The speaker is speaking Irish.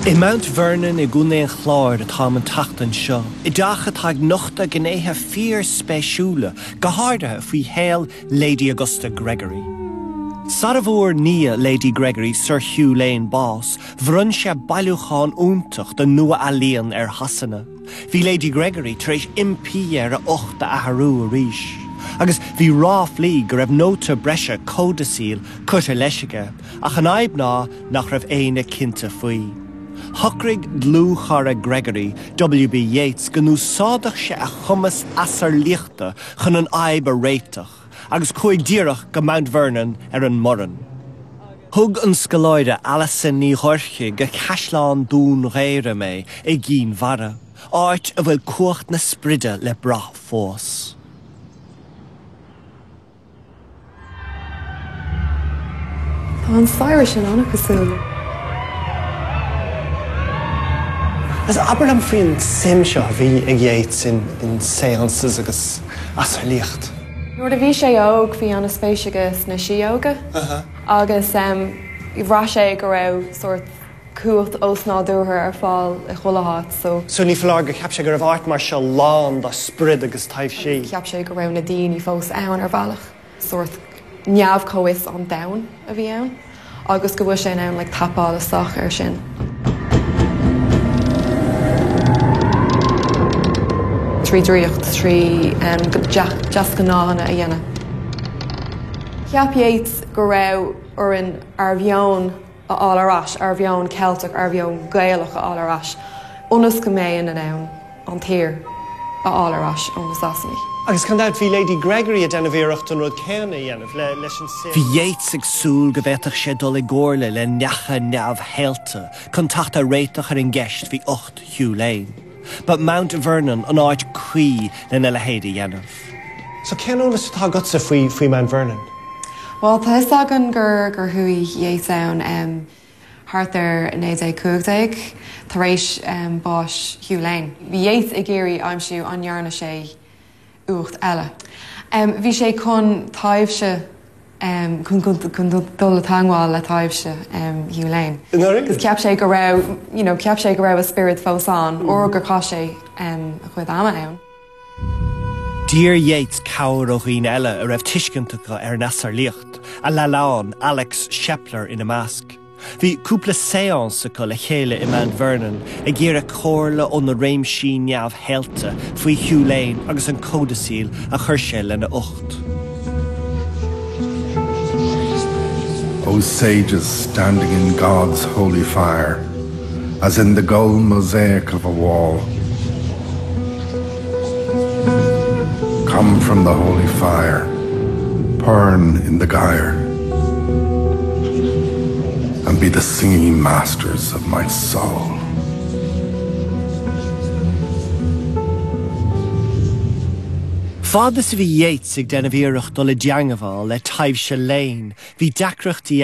I Mount Vernon i gContae an Chláir atáim an tseachtain seo, i dteach atá ag nochtadh gnéithe fíorspéisiúla, go háirithe faoi shaol Lady Augusta Gregory. Sara bhfuair nia Lady Gregory, Sir Hugh Lane, bás, bhronn sé bailiúchán iontach de nua-ealaíon ar Shasana. Bhí Lady Gregory tar éis impí air a ucht a athrú arís, agus bhí ráflaí go raibh nóta breise códasaíl curtha leis aige, ach an fhadhb ná nach raibh éinne cinnte faoi. Shocraigh dlúthchara Gregory, W.B. Yeats, go n-úsáidfeadh sé a chumas asarlaíochta chun an fhadhb a réiteach, agus chuaigh díreach go Mount Vernon ar an mBoireann. Thug an scoláire Alison Ní Dhorchaigh go Caisleán Dún Ghaora mé i gCinn Mhara, áit a bhfuil cumhacht na spride le brath fós. Tá an staighre sin an-chosúil. Agus abair liom faoin suim seo a bhí ag Yeats in séances agus asarlaíocht. Nuair a bhí sé óg bhí an-spéis aige sna síóga agus bhraith sé go raibh sórt cumhacht osnádúrtha ar fáil i chuile háit so. So ní foláir gur cheap sé go raibh áit mar seo lán de sprid agus taibhsí. Cheap sé go raibh na daoine fós ann ar bhealach, sórt neamh-chomhfhios an domhain a bhí ann agus go bhfuil sé in ann like tapáil isteach air sin. Trí draíocht, trí deasghnáthanna a dhéanamh. Cheap Yeats go raibh orainn ár mheon a fháil ar ais, ár mheon Ceilteach, ár mheon Gaelach a fháil ar ais, ionas go mbeinn in ann an tír a fháil ar ais ó na Sasanaigh. Agus gan dabht bhí Lady Gregory ag déanamh iarracht an rud céanna a dhéanamh leis an saol. Bhí Yeats ag súil go bhféadfadh sé dul i gcomhairle le neacha neamhshaolta chun teacht ar réiteach ar an gceist faoi ucht Hugh Lane. Ba Mount Vernon an áit cuí lena leithéid a dhéanamh. So cén eolas atá agatsa faoi faoi Mount Vernon? Bhuel, tá fhios againn gur gur chuaigh Yeats ann thart ar 1915, tar éis báis Hugh Lane. Bhí Yeats ag iarraidh aimsiú an ndearna sé uacht eile. Bhí sé chun taibhse chun dul i dteangmháil le taibhse Hugh Lane. Agus cheap sé go raibh, you know, cheap sé go raibh a spiorad fós ann, uair gur chaith sé a chuid ama ann. D'iarr Yeats cabhair ó dhaoine eile a raibh tuiscint acu ar an asarlaíocht, a leannán Alex Shepler ina measc. Bhí cúpla séance acu le chéile i Mount Vernon ag iarraidh comhairle ó na réimsí neamhshaolta faoi Hugh Lane agus an códasaíl a chuir sé lena ucht. O sages standing in God's holy fire, as in the gull mosaic of a wall, Come from the holy fire, burn in the gyre, and be the singing masters of my soul. Fad is a bhí Yeats ag déanamh iarracht dul i dteangmháil le taibhse Lane, bhí deacrachtaí.